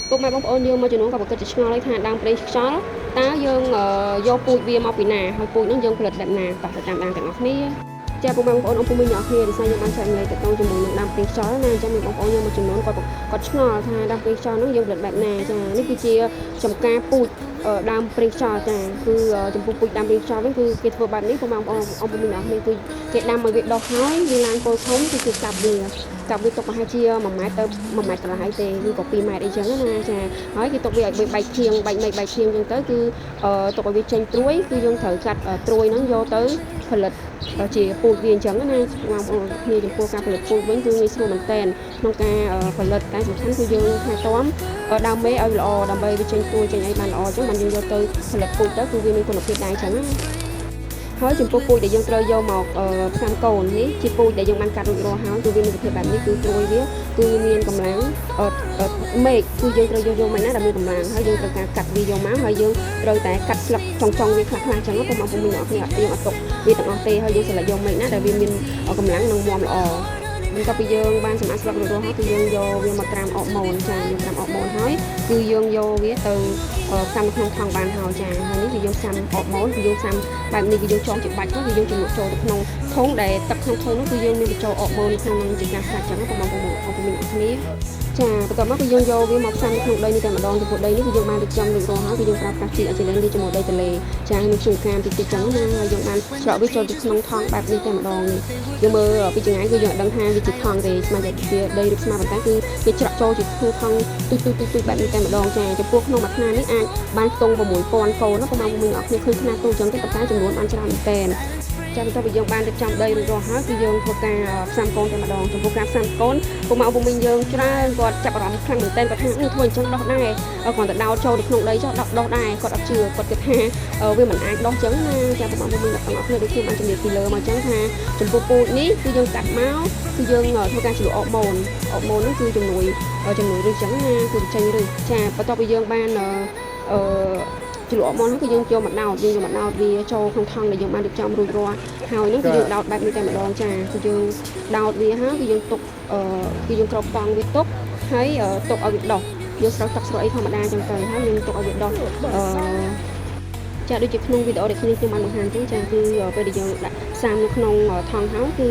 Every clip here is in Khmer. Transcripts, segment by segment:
ពុកម៉ែបងប្អូនយើងមួយចំនួនក៏ប្រកាសជាឆ្ងល់ហើយថាដើមប្រេងខ្យល់តើយើងយកពូជវាមកពីណាហើយពូជហ្នឹងយើងផលិតបែបណាតោះទៅតាមដានទាំងអស់គ្នាចាពុកម៉ែបងប្អូនអ៊ំពូមីងអ្នកគ្នាដោយសារយើងបានចែករំលែកទៅជាមួយនឹងដើមប្រេងខ្យល់ណាអញ្ចឹងមានបងប្អូនយើងមួយចំនួនគាត់គាត់ឆ្ងល់ថាដើមប្រេងខ្យល់ហ្នឹងយើងផលិតបែបណាចានេះគឺជាចំការពូជដើមប្រេងខ្យល់ចាគឺចំពោះពូជដើមប្រេងខ្យល់វិញគឺគេធ្វើបែបនេះពុកម៉ែបងប្អូនអ៊ំពូមីងអ្នកគ្នាគឺគេដាំឲ្យវាដុះហើយវាឡើងគល់ធំគឺគេកាប់វាកាប់វាទុកប្រហែលជា1ម៉ែត្រទៅ1ម៉ែត្រកន្លះហើយទេឬក៏2ម៉ែត្រអីចឹងណាចាហើយគេទុកវាឲ្យបែកធៀងបែកមែកបែកធៀងចឹងទៅគឺទុកឲ្យវាចេញត្រួយគឺយើងត្រូវកាត់ត្រួយហ្នឹងយកទៅផលិតជាពូជវាអញ្ចឹងណាបងប្អូនគ្នាចំពោះការផលិតពូជវិញគឺងាយស្រួលមែនទែនក្នុងការផលិតតែសំខាន់គឺយើងថែទាំដើមមេឲ្យល្អដើម្បីវាចេញត្រួយចេញអីបានល្អអញ្ចឹងបានយើងយកទៅផលិតពូជទៅគឺវាមានគុណភាពដែរអញ្ចឹងណាហើយចំពោះពូជដែលយើងត្រូវយកមកផ្សាំកូននេះជាពូជដែលយើងបានកាត់រួចរាល់ហើយគឺវាមានសភាពបែបនេះគឺត្រួយវាគឺមានកម្លាំងមែកគឺយើងត្រូវយកយកមកណាដែលមានកម្លាំងហើយយើងត្រូវការកាត់វាយកមកហើយយើងត្រូវតែកាត់ស្លឹកចុងចុងវាខ្លះខ្លះអញ្ចឹងពុកម៉ែពុំមីអ្នកគ្នាយើងអត់ទុកវាទាំងអស់ទេហើយយើង select យកមែកណាដែលវាមានកម្លាំងនិងមាំល្អបន្ទាប់ពីយើងបានសម្អាតស្លឹករួចរាល់ហើយគឺយើងយកវាមកត្រាំអរម៉ូនចាយើងត្រាំអរម៉ូនហើយគឺយើងយកវាទៅផ្សាំនៅក្នុងថង់បានហើយចាហើយនេះគឺយើងផ្សាំអរម៉ូនគឺយើងផ្សាំបែបនេះគឺយើងចងជាបាច់ទៅគឺយើងជំនួសចូលទៅក្នុងធុងដែលទឹកក្នុងធុងនោះគឺយើងមានបញ្ចូលអរម៉ូនក្នុងនឹងជាការស្រេចចឹងបងប្អូនបងប្អូនអ្នកគ្នាចាបន្ទាប់មកគឺយើងយកវាមកផ្សាំនៅក្នុងដីនេះតែម្ដងចំពោះដីនេះគឺយើងបានរៀបចំរួចរាល់ហើយគឺយើងប្រើប្រាស់ជីអេស៊ីលីនលាយជាមួយដីទន្លេចាហើយនឹងជួនកាមតិចតិចចឹងណាហើយយើងបានច្រកវាចូលទៅក្នុងថង់បែបនេះតែម្ដងនេះយើងមើលពីចង្ងាយគឺយើងអត់ដឹងថាវាជាថង់ទេស្មានតែជាដីឬស្មាប៉ុន្តែគឺគេច្រកចូលជាក្នុងថង់ទុយទុយទុយទុយបែបនេះតែម្ដងចាចំពោះក្នុងមួយថ្នានេះអាចបានខ្ទង់6000កូនណាប្រហែលមួយអ្នកគ្នាឃើញថ្នាទូចឹងទេប៉ុន្តែចំនួនបានច្រើនមែនទែនចាបន្ទាប់ពីយើងបានរៀបចំដីរួចរាល់ហើយគឺយើងធ្វើការផ្សាំកូនតែម្ដងចំពោះការផ្សាំកូនពុកម៉ែឪពុំមីងយើងច្រើនគាត់ចាប់អារម្មណ៍ខ្លាំងមែនទែនគាត់ថាធ្វើអញ្ចឹងដោះដែរគ្រាន់តែដោតចូលទៅក្នុងដីចុះដោះដែរគាត់អត់ជឿគាត់គិតថាវាមិនអាចដោះអញ្ចឹងណាចាពុកម៉ែពុំមីងទាំងអស់គ្នាដូចខ្ញុំបានជំរាបពីលើមកអញ្ចឹងថាចំពោះពូជនេះគឺយើងកាត់មកគឺយើងធ្វើការជ្រលក់អរម៉ូនអរម៉ូនហ្នឹងគឺជំនួយជំនួយឬអញ្ចឹងណាគឺបញ្ចេញឬចាបន្ទាប់ពីយើងបានអឺជ្រលក់អរម៉ូនហ្នឹងគឺយើងយកមកដោតយើងយកមកដោតវាចូលក្នុងថង់ដែលយើងបានរៀបចំរួចរាល់ហើយហ្នឹងគឺយើងដោតបែបនេះតែម្ដងចាគឺយើងដោតវាហើយគឺយើងទុកអឺគឺយើងគ្របតង់វាទុកហើយទុកឲ្យវាដុះយើងស្រោចទឹកស្រោចអីធម្មតាអញ្ចឹងទៅហើយយើងទុកឲ្យវាដុះអឺចាដូចជាក្នុងវីដេអូដែលខ្ញុំខ្ញុំបានបង្ហាញអញ្ចឹងចាគឺពេលដែលយើងដាក់ផ្សាំនៅក្នុងថង់ហើយគឺ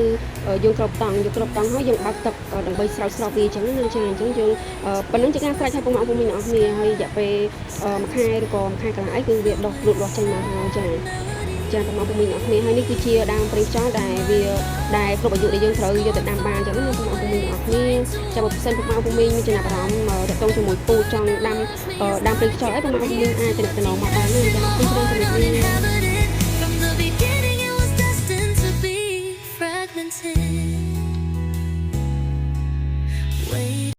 យើងគ្របតង់យើងគ្របតង់ហើយយើងបើកទឹកដើម្បីស្រោចស្រពវាអញ្ចឹងណាចាអញ្ចឹងយើងប៉ុណ្ណឹងជាការស្រេចឲ្យពុកម៉ែពុំមីអ្នកនរគ្នាហើយរយៈពេលមួយខែឬក៏មួយខែកន្លះអីគឺវាដុះលូតលាស់ចេញមកហើយចាចាបងប្អូនអ្នកគ្នាហើយនេះគឺជាដើមប្រេងខ្យល់ដែលវាដែលគ្រប់អាយុដែលយើងត្រូវយកទៅដាំបានអញ្ចឹងណាបងប្អូនអ្នកគ្នាចាបើសិនពុកម៉ែពុំមីងមានចំណាប់អារម្មណ៍តាក់ទងជាមួយពូចង់ដាំដើមប្រេងខ្យល់អីពុកម៉ែពុំមីងអាចទំនាក់ទំនងមកបានណាចាអរគុណច្រើនជំរាបលា Inhabited from the beginning, it was destined to be fragmented. Wait.